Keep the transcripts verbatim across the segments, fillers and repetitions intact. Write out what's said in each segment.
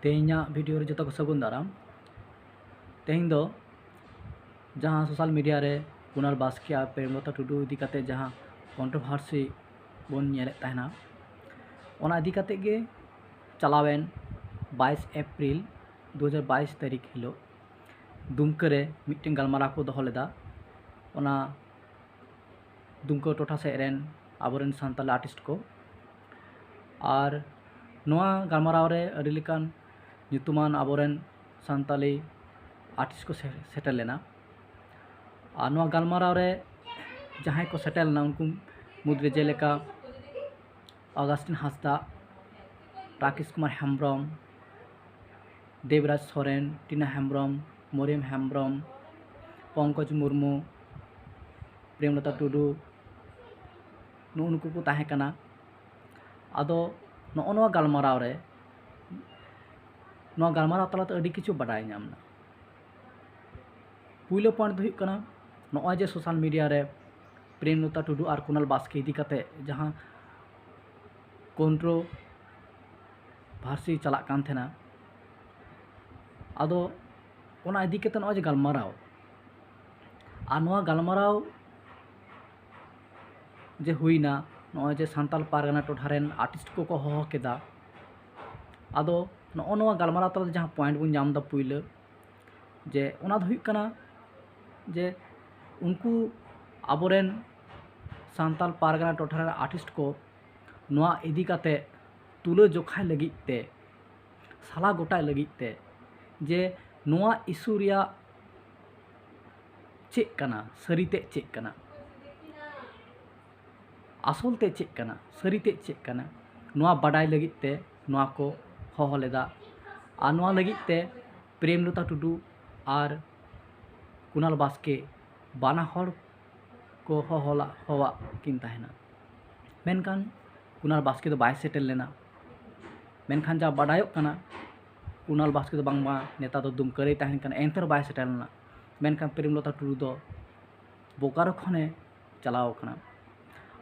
ᱛᱮᱦᱮᱧᱟᱜ ᱵᱷᱤᱰᱤᱭᱳ ᱨᱮ ᱡᱚᱛᱚ ᱠᱚ ᱥᱟᱹᱜᱩᱱ ᱫᱟᱨᱟᱢ᱾ ᱛᱮᱦᱮᱧ ᱫᱚ ᱡᱟᱦᱟᱸ ᱥᱳᱥᱟᱞ ᱢᱤᱰᱤᱭᱟ ᱨᱮ ᱠᱩᱱᱟᱞ ᱵᱟᱥᱠᱮ ᱟᱨ ᱯᱨᱮᱢᱞᱚᱛᱟ ᱴᱩᱰᱩ ᱤᱫᱤ ᱠᱟᱛᱮ ᱡᱟᱦᱟᱸ ᱠᱚᱱᱴᱨᱳᱵᱷᱟᱨᱥᱤ ᱵᱚᱱ ᱧᱮᱞᱮᱫ ᱛᱟᱦᱮᱱᱟ, ᱚᱱᱟ ᱤᱫᱤ ᱠᱟᱛᱮ ᱜᱮ ᱪᱟᱞᱟᱣᱮᱱ ᱵᱟᱭᱤᱥ ᱮᱯᱨᱤᱞ ᱫᱩ ᱦᱟᱡᱟᱨ ᱵᱟᱭᱤᱥ ᱛᱟᱹᱨᱤᱠᱷ ᱦᱤᱞᱳᱜ ᱫᱩᱢᱠᱟᱹ ᱨᱮ ᱢᱤᱫᱴᱮᱱ ᱜᱟᱞᱢᱟᱨᱟᱣ ᱠᱚ ᱫᱚᱦᱚ ᱞᱮᱫᱟ᱾ ᱚᱱᱟ ᱫᱩᱢᱠᱟᱹ ᱴᱚᱴᱷᱟ ᱥᱮᱫ ᱨᱮᱱ ᱟᱵᱚᱨᱮᱱ ᱥᱟᱱᱛᱟᱲ ᱟᱨᱴᱤᱥᱴ ᱠᱚ᱾ ᱟᱨ ᱱᱚᱣᱟ ᱜᱟᱞᱢᱟᱨᱟᱣ ᱨᱮ ᱟᱹᱰᱤ ᱞᱮᱠᱟᱱ ᱧᱩᱛᱩᱢᱟᱱ ᱟᱵᱚᱨᱮᱱ ᱥᱟᱱᱛᱟᱲᱤ ᱟᱨᱴᱤᱥᱴ ᱠᱚ ᱥᱮ- ᱥᱮᱴᱮᱨ ᱞᱮᱱᱟ᱾ ᱟᱨ ᱱᱚᱣᱟ ᱜᱟᱞᱢᱟᱨᱟᱣ ᱨᱮ ᱡᱟᱦᱟᱸᱭ ᱠᱚ ᱥᱮᱴᱮᱨ ᱞᱮᱱᱟ, ᱩᱱᱠᱩ ᱢᱩᱫᱽᱨᱮ ᱡᱮᱞᱮᱠᱟ ᱚᱜᱟᱥᱴᱤᱱ ᱦᱟᱸᱥᱫᱟ, ᱨᱟᱠᱮᱥ ᱠᱩᱢᱟᱨ ᱦᱮᱢᱵᱨᱚᱢ, ᱫᱮᱵᱽᱨᱟᱡᱽ ᱥᱚᱨᱮᱱ, ᱴᱤᱱᱟ ᱦᱮᱢᱵᱨᱚᱢ, ᱢᱚᱨᱤᱭᱚᱢ ᱦᱮᱢᱵᱨᱚᱢ, ᱯᱚᱝᱠᱚᱡᱽ ᱢᱩᱨᱢᱩ, ᱯᱨᱮᱢᱞᱚᱛᱟ ᱴᱩᱰᱩ, ᱱᱩᱜᱼᱩ ᱱᱩᱠᱩ ᱠᱚ ᱛᱟᱦᱮᱸ ᱠᱟᱱᱟ᱾ ᱟᱫᱚ ᱱᱚᱜᱼᱚ ᱱᱚᱣᱟ ᱜᱟᱞᱢᱟᱨᱟᱣ ᱨᱮ, ᱱᱚᱣᱟ ᱜᱟᱞᱢᱟᱨᱟᱣ ᱛᱟᱞᱟᱛᱮ ᱟᱹᱰᱤ ᱠᱤᱪᱷᱩ ᱵᱟᱰᱟᱭ ᱧᱟᱢ ᱮᱱᱟ᱾ ᱯᱩᱭᱞᱩ ᱯᱚᱭᱮᱱᱴ ᱫᱚ ᱦᱩᱭᱩᱜ ᱠᱟᱱᱟ, ᱱᱚᱜᱼᱚᱭ ᱡᱮ ᱥᱳᱥᱟᱞ ᱢᱤᱰᱤᱭᱟ ᱨᱮ ᱯᱨᱮᱢᱞᱚᱛᱟ ᱴᱩᱰᱩ ᱟᱨ ᱠᱩᱱᱟᱞ ᱵᱟᱥᱠᱮ ᱤᱫᱤ ᱠᱟᱛᱮ ᱡᱟᱦᱟᱸ ᱠᱚᱱᱴᱨᱳᱵᱷᱟᱨᱥᱤ ᱪᱟᱞᱟᱜ ᱠᱟᱱ ᱛᱟᱦᱮᱱᱟ, ᱟᱫᱚ ᱚᱱᱟ ᱤᱫᱤ ᱠᱟᱛᱮ ᱱᱚᱜᱼᱚᱭ ᱡᱮ ᱜᱟᱞᱢᱟᱨᱟᱣ, ᱟᱨ ᱱᱚᱣᱟ ᱜᱟᱞᱢᱟᱨᱟᱣ ᱡᱮ ᱦᱩᱭᱱᱟ, ᱱᱚᱜᱼᱚᱭ ᱡᱮ ᱥᱟᱱᱛᱟᱲ ᱯᱟᱨᱜᱟᱱᱟ ᱴᱚᱴᱷᱟ ᱨᱮᱱ ᱟᱨᱴᱤᱥᱴ ᱠᱚᱠᱚ ᱦᱚᱦᱚ ᱠᱮᱫᱟ, ᱟᱫᱚ ᱱᱚᱜᱼᱚ ᱱᱚᱣᱟ ᱜᱟᱞᱢᱟᱨᱟᱣ ᱛᱟᱞᱟᱛᱮ ᱡᱟᱦᱟᱸ ᱯᱚᱭᱮᱱᱴ ᱵᱚᱱ ᱧᱟᱢ ᱮᱫᱟ ᱯᱩᱭᱞᱟᱹ, ᱡᱮ ᱚᱱᱟ ᱫᱚ ᱦᱩᱭᱩᱜ ᱠᱟᱱᱟ ᱡᱮ ᱩᱱᱠᱩ ᱟᱵᱚᱨᱮᱱ ᱥᱟᱱᱛᱟᱲ ᱯᱟᱨᱜᱟᱱᱟ ᱴᱚᱴᱷᱟ ᱨᱮᱱ ᱟᱨᱴᱤᱥᱴ ᱠᱚ ᱱᱚᱣᱟ ᱤᱫᱤ ᱠᱟᱛᱮ ᱛᱩᱞᱟᱹ ᱡᱚᱠᱷᱟᱭ ᱞᱟᱹᱜᱤᱫ ᱛᱮ, ᱥᱟᱞᱟ ᱜᱚᱴᱟᱭ ᱞᱟᱹᱜᱤᱫ ᱛᱮ, ᱡᱮ ᱱᱚᱣᱟ ᱤᱥᱩ ᱨᱮᱭᱟᱜ ᱪᱮᱫ ᱠᱟᱱᱟ, ᱥᱟᱹᱨᱤ ᱛᱮᱫ ᱪᱮᱫ ᱠᱟᱱᱟ, ᱟᱥᱚᱞ ᱛᱮᱫ ᱪᱮᱫ ᱠᱟᱱᱟ, ᱥᱟᱹᱨᱤ ᱛᱮᱫ ᱪᱮᱫ ᱠᱟᱱᱟ, ᱱᱚᱣᱟ ᱵᱟᱰᱟᱭ ᱞᱟᱹᱜᱤᱫ ᱛᱮ ᱱᱚᱣᱟ ᱠᱚ ᱦᱚᱦᱚ ᱞᱮᱫᱟ᱾ ᱟᱨ ᱱᱚᱣᱟ ᱞᱟᱹᱜᱤᱫ ᱛᱮ ᱯᱨᱮᱢᱞᱚᱛᱟ ᱴᱩᱰᱩ ᱟᱨ ᱠᱩᱱᱟᱞ ᱵᱟᱥᱠᱮ ᱵᱟᱱᱟ ᱦᱚᱲ ᱠᱚ ᱦᱚᱦᱚ ᱞᱟ- ᱦᱚᱦᱚᱣᱟᱜ ᱠᱤᱱ ᱛᱟᱦᱮᱱᱟ᱾ ᱢᱮᱱᱠᱷᱟᱱ ᱠᱩᱱᱟᱞ ᱵᱟᱥᱠᱮ ᱫᱚ ᱵᱟᱭ ᱥᱮᱴᱮᱨ ᱞᱮᱱᱟ᱾ ᱢᱮᱱᱠᱷᱟᱱ ᱡᱟ ᱵᱟᱰᱟᱭᱚᱜ ᱠᱟᱱᱟ, ᱠᱩᱱᱟᱞ ᱵᱟᱥᱠᱮ ᱫᱚ ᱵᱟᱝᱢᱟ ᱱᱮᱛᱟᱨ ᱫᱚ ᱫᱩᱢᱠᱟᱹ ᱨᱮᱭ ᱛᱟᱦᱮᱱ ᱠᱟᱱᱟ, ᱮᱱᱛᱮ ᱨᱮᱦᱚᱸ ᱵᱟᱭ ᱥᱮᱴᱮᱨ ᱞᱮᱱᱟ᱾ ᱢᱮᱱᱠᱷᱟᱱ ᱯᱨᱮᱢᱞᱚᱛᱟ ᱴᱩᱰᱩ ᱫᱚ ᱵᱳᱠᱟᱨᱳ ᱠᱷᱚᱱᱮ ᱪᱟᱞᱟᱣ ᱠᱟᱱᱟ᱾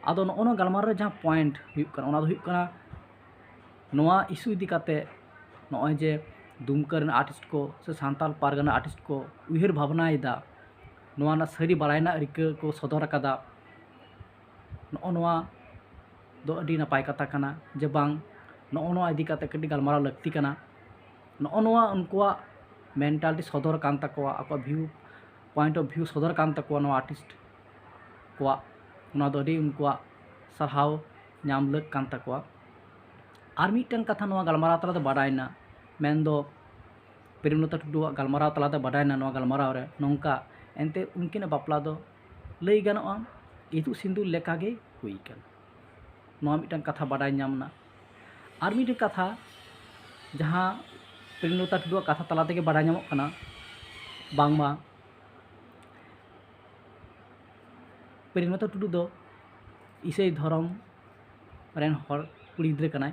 ᱟᱫᱚ ᱱᱚᱜᱼᱚ ᱱᱚᱣᱟ ᱜᱟᱞᱢᱟᱨᱟᱣ ᱨᱮ ᱡᱟᱦᱟᱸ ᱯᱚᱭᱮᱱᱴ ᱦᱩᱭᱩᱜ ᱠᱟᱱᱟ, ᱚᱱᱟ ᱫᱚ ᱦᱩᱭᱩᱜ ᱠᱟᱱᱟ, ᱱᱚᱣᱟ ᱤᱥᱩ ᱤᱫᱤ ᱠᱟᱛᱮ ᱱᱚᱜᱼᱚᱭ ᱡᱮ ᱫᱩᱢᱠᱟᱹ ᱨᱮᱱ ᱟᱨᱴᱤᱥᱴ ᱠᱚ ᱥᱮ ᱥᱟᱱᱛᱟᱲ ᱯᱟᱨᱜᱟᱱᱟ ᱟᱨᱴᱤᱥᱴ ᱠᱚ ᱩᱭᱦᱟᱹᱨ ᱵᱷᱟᱵᱽᱱᱟᱭᱮᱫᱟ, ᱱᱚᱣᱟ ᱨᱮᱱᱟᱜ ᱥᱟᱹᱨᱤ ᱵᱟᱲᱟᱭ ᱨᱮᱱᱟᱜ ᱨᱤᱠᱟᱹ ᱠᱚ ᱥᱚᱫᱚᱨ ᱟᱠᱟᱫᱟ, ᱱᱚᱜᱼᱚ ᱱᱚᱣᱟ ᱫᱚ ᱟᱹᱰᱤ ᱱᱟᱯᱟᱭ ᱠᱟᱛᱷᱟ ᱠᱟᱱᱟ ᱡᱮ ᱵᱟᱝ, ᱱᱚᱜᱼᱚ ᱱᱚᱣᱟ ᱤᱫᱤ ᱠᱟᱛᱮ ᱠᱟᱹᱴᱤᱡ ᱜᱟᱞᱢᱟᱨᱟᱣ ᱞᱟᱹᱠᱛᱤ ᱠᱟᱱᱟ᱾ ᱱᱚᱜᱼᱚ ᱱᱚᱣᱟ ᱩᱱᱠᱩᱣᱟᱜ ᱢᱮᱱᱴᱟᱞᱤᱴᱤ ᱥᱚᱫᱚᱨ ᱠᱟᱱ ᱛᱟᱠᱚᱣᱟ, ᱟᱠᱚᱣᱟᱜ ᱵᱷᱤᱭᱩ ᱯᱚᱭᱮᱱᱴ ᱚᱯᱷ ᱵᱷᱤᱭᱩ ᱥᱚᱫᱚᱨ ᱠᱟᱱ ᱛᱟᱠᱚᱣᱟ ᱱᱚᱣᱟ ᱟᱨᱴᱤᱥᱴ ᱠᱚᱣᱟᱜ, ᱚᱱᱟ ᱫᱚ ᱟᱹᱰᱤ ᱩᱱᱠᱩᱣᱟᱜ ᱥᱟᱨᱦᱟᱣ ᱧᱟᱢ ᱞᱟᱹᱠ ᱠᱟᱱ ᱛᱟᱠᱚᱣᱟ᱾ ᱟᱨ ᱢᱤᱫᱴᱟᱝ ᱠᱟᱛᱷᱟ ᱱᱚᱣᱟ ᱜᱟᱞᱢᱟᱨᱟᱣ ᱛᱟᱞᱟᱛᱮ ᱵᱟᱰᱟᱭᱮᱱᱟ, ᱢᱮᱱᱫᱚ ᱯᱨᱮᱢᱞᱚᱛᱟ ᱴᱩᱰᱩᱣᱟᱜ ᱜᱟᱞᱢᱟᱨᱟᱣ ᱛᱟᱞᱟᱛᱮ ᱵᱟᱰᱟᱭᱮᱱᱟ ᱱᱚᱣᱟ ᱜᱟᱞᱢᱟᱨᱟᱣ ᱨᱮ ᱱᱚᱝᱠᱟ, ᱮᱱᱛᱮ ᱩᱱᱠᱤᱱᱟᱜ ᱵᱟᱯᱞᱟ ᱫᱚ ᱞᱟᱹᱭ ᱜᱟᱱᱚᱜᱼᱟ ᱤᱛᱩᱫ ᱥᱤᱸᱫᱩᱨ ᱞᱮᱠᱟᱜᱮ ᱦᱩᱭ ᱠᱟᱱᱟ᱾ ᱱᱚᱣᱟ ᱢᱤᱫᱴᱟᱝ ᱠᱟᱛᱷᱟ ᱵᱟᱰᱟᱭ ᱧᱟᱢ ᱮᱱᱟ᱾ ᱟᱨ ᱢᱤᱫᱴᱟᱝ ᱠᱟᱛᱷᱟ, ᱡᱟᱦᱟᱸ ᱯᱨᱮᱢᱞᱚᱛᱟ ᱴᱩᱰᱩᱣᱟᱜ ᱠᱟᱛᱷᱟ ᱛᱟᱞᱟ ᱛᱮᱜᱮ ᱵᱟᱰᱟᱭ ᱧᱟᱢᱚᱜ ᱠᱟᱱᱟ, ᱵᱟᱝᱢᱟ ᱯᱨᱮᱢᱞᱚᱛᱟ ᱴᱩᱰᱩ ᱫᱚ ᱤᱥᱟᱹᱭ ᱫᱷᱚᱨᱚᱢ ᱨᱮᱱ ᱦᱚᱲ ᱠᱩᱲᱤ ᱜᱤᱫᱽᱨᱟᱹ ᱠᱟᱱᱟᱭ,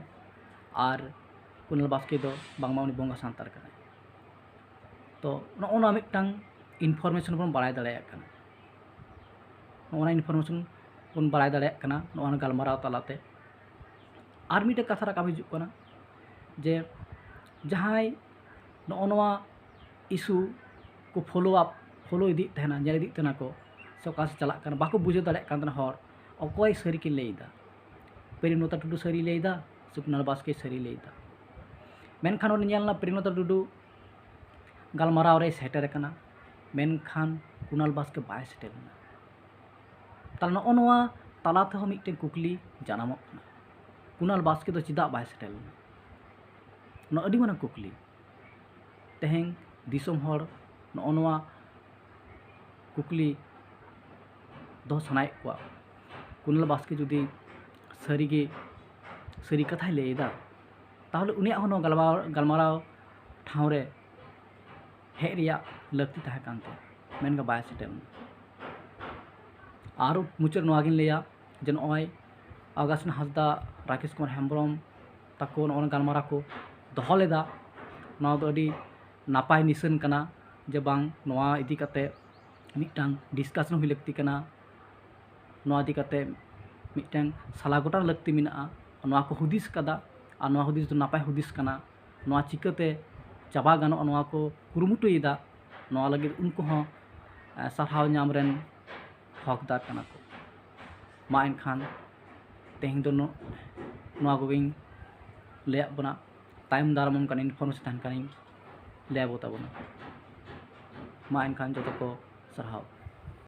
ᱟᱨ ᱠᱩᱱᱟᱞ ᱵᱟᱥᱠᱮ ᱫᱚ ᱵᱟᱝᱢᱟ ᱩᱱᱤ ᱵᱚᱸᱜᱟ ᱥᱟᱱᱛᱟᱲ ᱠᱟᱱᱟᱭ᱾ ᱛᱚ ᱱᱚᱜᱼᱚ ᱱᱚᱣᱟ ᱢᱤᱫᱴᱟᱝ ᱤᱱᱯᱷᱚᱨᱢᱮᱥᱚᱱ ᱵᱚᱱ ᱵᱟᱲᱟᱭ ᱫᱟᱲᱮᱭᱟᱜ ᱠᱟᱱᱟ, ᱱᱚᱜᱼᱚ ᱱᱚᱣᱟ ᱤᱱᱯᱷᱚᱨᱢᱮᱥᱚᱱ ᱵᱚᱱ ᱵᱟᱲᱟᱭ ᱫᱟᱲᱮᱭᱟᱜ ᱠᱟᱱᱟ ᱱᱚᱜᱼᱚ ᱱᱚᱣᱟ ᱜᱟᱞᱢᱟᱨᱟᱣ ᱛᱟᱞᱟᱛᱮ᱾ ᱟᱨ ᱢᱤᱫᱴᱮᱱ ᱠᱟᱛᱷᱟ ᱨᱟᱠᱟᱵ ᱦᱤᱡᱩᱜ ᱠᱟᱱᱟ ᱡᱮ ᱡᱟᱦᱟᱸᱭ ᱱᱚᱜᱼᱚ ᱱᱚᱣᱟ ᱤᱥᱩ ᱠᱚ ᱯᱷᱚᱞᱳ ᱟᱯ, ᱯᱷᱚᱞᱳ ᱤᱫᱤᱭᱮᱫ ᱛᱟᱦᱮᱱᱟ, ᱧᱮᱞ ᱤᱫᱤᱭᱮᱫ ᱛᱟᱦᱮᱱᱟ ᱠᱚ ᱥᱮ ᱚᱠᱟ ᱥᱮᱫ ᱪᱟᱞᱟᱜ ᱠᱟᱱᱟ, ᱵᱟᱠᱚ ᱵᱩᱡᱷᱟᱹᱣ ᱫᱟᱲᱮᱭᱟᱜ ᱠᱟᱱ ᱛᱟᱦᱮᱱᱟ ᱦᱚᱲ ᱚᱠᱚᱭ ᱥᱟᱹᱨᱤ ᱠᱤᱱ ᱞᱟᱹᱭᱫᱟ, ᱯᱨᱮᱢᱞᱚᱛᱟ ᱴᱩᱰᱩ ᱥᱟᱹᱨᱤ ᱞᱟᱹᱭᱫᱟ ᱥᱮ ᱠᱩᱱᱟᱞ ᱵᱟᱥᱠᱮ ᱥᱟᱹᱨᱤ ᱞᱟᱹᱭᱫᱟ᱾ ᱢᱮᱱᱠᱷᱟᱱ ᱚᱸᱰᱮ ᱧᱮᱞ ᱮᱱᱟ ᱯᱨᱮᱢᱞᱚᱛᱟ ᱴᱩᱰᱩ ᱜᱟᱞᱢᱟᱨᱟᱣ ᱨᱮᱭ ᱥᱮᱴᱮᱨ ᱟᱠᱟᱱᱟ, ᱢᱮᱱᱠᱷᱟᱱ ᱠᱩᱱᱟᱞ ᱵᱟᱥᱠᱮ ᱵᱟᱭ ᱥᱮᱴᱮᱨ ᱞᱮᱱᱟ᱾ ᱛᱟᱦᱞᱮ ᱱᱚᱜᱼᱚ ᱱᱚᱣᱟ ᱛᱟᱞᱟ ᱛᱮᱦᱚᱸ ᱢᱤᱫᱴᱮᱱ ᱠᱩᱠᱞᱤ ᱡᱟᱱᱟᱢᱚᱜ ᱠᱟᱱᱟ, ᱠᱩᱱᱟᱞ ᱵᱟᱥᱠᱮ ᱫᱚ ᱪᱮᱫᱟᱜ ᱵᱟᱭ ᱥᱮᱴᱮᱨ ᱞᱮᱱᱟ? ᱱᱚᱣᱟ ᱟᱹᱰᱤ ᱢᱟᱨᱟᱝ ᱠᱩᱠᱞᱤ᱾ ᱛᱮᱦᱮᱧ ᱫᱤᱥᱚᱢ ᱦᱚᱲ ᱱᱚᱜᱼᱚ ᱱᱚᱣᱟ ᱠᱩᱠᱞᱤ ᱫᱚᱦᱚ ᱥᱟᱱᱟᱭᱮᱫ ᱠᱚᱣᱟ, ᱠᱩᱱᱟᱞ ᱵᱟᱥᱠᱮ ᱡᱩᱫᱤ ᱥᱟᱹᱨᱤᱜᱮ ᱥᱟᱹᱨᱤ ᱠᱟᱛᱷᱟᱭ ᱞᱟᱹᱭᱮᱫᱟ, ᱛᱟᱦᱚᱞᱮ ᱩᱱᱤᱭᱟᱜ ᱦᱚᱸ ᱱᱚᱣᱟ ᱜᱟᱞᱢᱟᱨᱟᱣ, ᱜᱟᱞᱢᱟᱨᱟᱣ ᱴᱷᱟᱶ ᱨᱮ ᱦᱮᱡ ᱨᱮᱭᱟᱜ ᱞᱟᱹᱠᱛᱤ ᱛᱟᱦᱮᱸ ᱠᱟᱱ ᱛᱟᱭᱟ, ᱢᱮᱱᱠᱷᱟᱱ ᱵᱟᱭ ᱥᱮᱴᱮᱨ ᱞᱮᱱᱟ᱾ ᱟᱨ ᱢᱩᱪᱟᱹᱫ ᱱᱚᱣᱟᱜᱤᱧ ᱞᱟᱹᱭᱟ ᱡᱮ ᱱᱚᱜᱼᱚᱭ ᱟᱜᱟᱥᱤᱱ ᱦᱟᱸᱥᱫᱟ, ᱨᱟᱠᱮᱥ ᱠᱩᱢᱟᱨ ᱦᱮᱢᱵᱨᱚᱢ ᱛᱟᱠᱚ ᱱᱚᱜᱼᱚᱭ ᱜᱟᱞᱢᱟᱨᱟᱣ ᱠᱚ ᱫᱚᱦᱚ ᱞᱮᱫᱟ, ᱱᱚᱣᱟ ᱫᱚ ᱟᱹᱰᱤ ᱱᱟᱯᱟᱭ ᱱᱤᱥᱟᱹᱱ ᱠᱟᱱᱟ ᱡᱮ ᱵᱟᱝ, ᱱᱚᱣᱟ ᱤᱫᱤ ᱠᱟᱛᱮ ᱢᱤᱫᱴᱟᱝ ᱰᱤᱥᱠᱟᱥᱚᱱ ᱦᱩᱭ ᱞᱟᱹᱠᱛᱤ ᱠᱟᱱᱟ, ᱱᱚᱣᱟ ᱤᱫᱤ ᱠᱟᱛᱮ ᱢᱤᱫᱴᱟᱝ ᱥᱟᱞᱟ ᱜᱚᱴᱟᱨ ᱞᱟᱹᱠᱛᱤ ᱢᱮᱱᱟᱜᱼᱟ᱾ ᱱᱚᱣᱟ ᱠᱚ ᱦᱩᱫᱤᱥ ᱠᱟᱫᱟ, ᱟᱨ ᱱᱚᱣᱟ ᱦᱩᱫᱤᱥ ᱫᱚ ᱱᱟᱯᱟᱭ ᱦᱩᱫᱤᱥ ᱠᱟᱱᱟ᱾ ᱱᱚᱣᱟ ᱪᱤᱠᱟᱹᱛᱮ ᱪᱟᱵᱟ ᱜᱟᱱᱚᱜᱼᱟ, ᱱᱚᱣᱟ ᱠᱚ ᱠᱩᱨᱩᱢᱩᱴᱩᱭᱮᱫᱟ᱾ ᱱᱚᱣᱟ ᱞᱟᱹᱜᱤᱫ ᱩᱱᱠᱩ ᱦᱚᱸ ᱥᱟᱨᱦᱟᱣ ᱧᱟᱢ ᱨᱮᱱ ᱦᱚᱠᱫᱟᱨ ᱠᱟᱱᱟ ᱠᱚ᱾ ᱢᱟ ᱮᱱᱠᱷᱟᱱ ᱛᱮᱦᱮᱧ ᱫᱚ ᱱᱚᱣᱟ ᱠᱚᱜᱮᱧ ᱞᱟᱹᱭᱟᱫ ᱵᱚᱱᱟ᱾ ᱛᱟᱭᱚᱢ ᱫᱟᱨᱟᱢ ᱚᱱᱠᱟᱱ information ᱛᱟᱦᱮᱱ ᱠᱷᱟᱱᱤᱧ ᱞᱟᱹᱭ ᱟᱵᱚ ᱛᱟᱵᱚᱱᱟ᱾ ᱢᱟ ᱮᱱᱠᱷᱟᱱ ᱡᱚᱛᱚ ᱠᱚ ᱥᱟᱨᱦᱟᱣ᱾